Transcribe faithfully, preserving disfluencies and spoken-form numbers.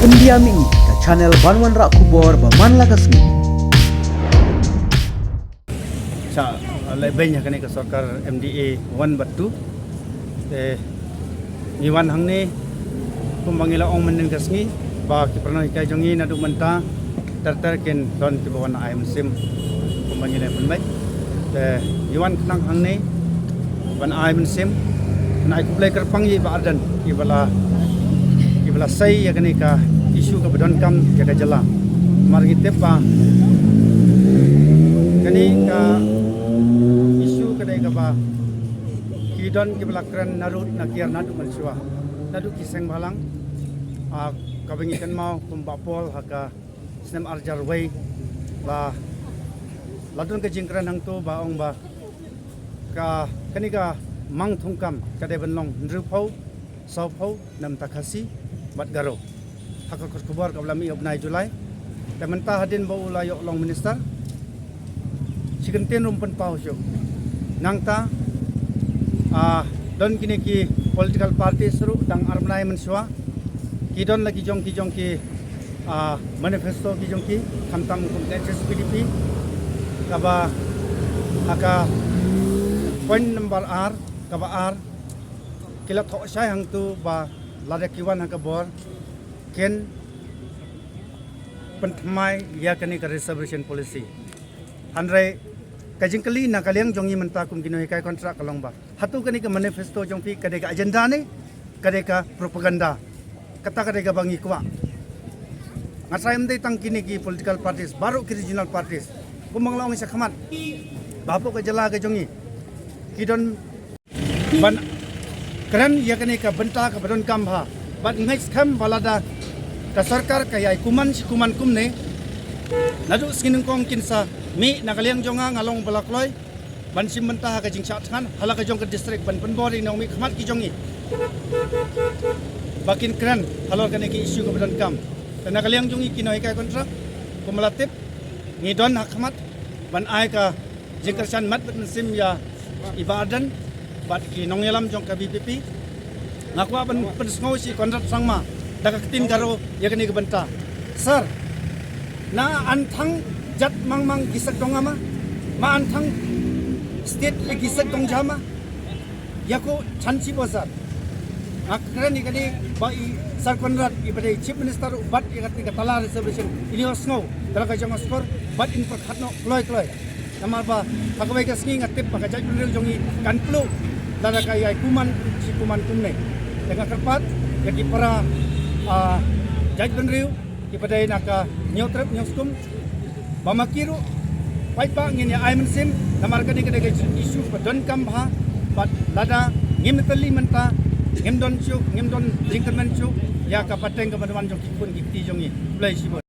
India Mini, ka channel ban wanrah khubor ba man la ka sngi. Cha, leh beiñ ha kane ka sorkar M D A one bad two. Te ngi wan hangne kumba ngi la ong mynnin ka sngi ba ki paralok hikai jong ngi naduh mynta ter ter kin don kiba wan ai mynsiem kumba ngi la pynbeit. Te ngi wan khnang hangne ban ai mynsiem, ban ai khublei kyrpang ïa i Bah Ardent iba la, iba la sei ïa kane ka issue kaba donkam ïa ka jylla. Namar ngi tip ba kane ka issue ka dei kaba ki don kiba la kren naduh na kiar naduh mynshuwa, naduh ki seng bhalang. Ah, kaba ngi kynmaw kum Bah Paul ha ka snem ar hajar wei la, la don ka jingkren hangto ba ong ba ka, kane ka mang thungkam ka dei ban long hynriewphew, sawphew, namar ta Khasi bad Garo. Ha ka kot khubor kaba la mih ha u bnai July. Te mynta hadien ba u la ïoh long minister, shi kyntien ruh ym pynpaw shuh. Nangta, ah, don kine ki political parties ruh dang ar bnai mynshuwa ki don la ki jong ki jong ki, ah, manifesto ki jong ki, khamtam kum ka H S P D P, kaba ha ka point number ar, kaba ar, ki la thoh shai hangto ba lada ki wan ha ka bor kin pynthymmai ïa kane ka reservation policy. Hynrei ka jingkylli na ka liang jong ngi mynta kum ki nonghikai kontrak ka long ba hato kane ka manifesto jong phi ka dei ka agenda ne ka dei ka propaganda? Kata ka dei kaba ngi kwah. Nga tharai ym dei tang kine ki political parties, baroh ki regional parties, kumba nga la ong shakhmat, ba hapoh ka jylla ka jong ngi ki don ban kren ïa kane ka bynta kaba donkam bha. Bad nga ngeit skhem ba lada ka sorkar ka ïai kuman shi kuman kumne, naduh sngi nyngkong kin sa mih na ka liang jong nga, nga long ba la kloi ban shim bynta ha ka jingshah thngan ha la ka jong ka district ban pynbor ïa ki nongmihkhmat ki jong ngi ba kin kren halor kane ka issue kaba donkam. Te na ka liang jong ngi ki nonghikai kontrak, kumba la tip, ngi don ha khmat ban ai ka jingkyrshan mat bad mynsiem ïa i Bah Ardent bad ki nongïalam jong ka V P P. Nga kwah ban pynsngew sha i Conrad Sangma da ka ktien Garo ïa kane ka bynta. Sir, na an thang jat mang mang ki sek dong ama, ma an thang state le ki sek dong jama, ïa ko chan chi bo sir. Nga kren ïa kane ba i Sir Conrad iba dei Chief Minister u bat ïa kane ka tala reservation, ini ïohsngew da la ka jong ka skhor bad in pyrkhat noh kloi kloi. Namar ba ha kawei ka sngi nga tip ba ka jaitbynriew jong ngi kan pluh lada ka ïai kuman shi kuman kumne. Te nga kyrpad ïa ki para, ah, jaitbynriew kiba dei na ka Hynñiewtrep Hynñiewskum ba ma ki ruh paidbah ngin ïa ai mynsiem, namar kane ka dei ka issue ba donkam bha. Bad lada ngim tylli mynta, ngim don shuh, ngim don jingkyrmen shuh ïa ka pateng kaba wan jong ki khun ki kti jong ngi. Khublei shibun.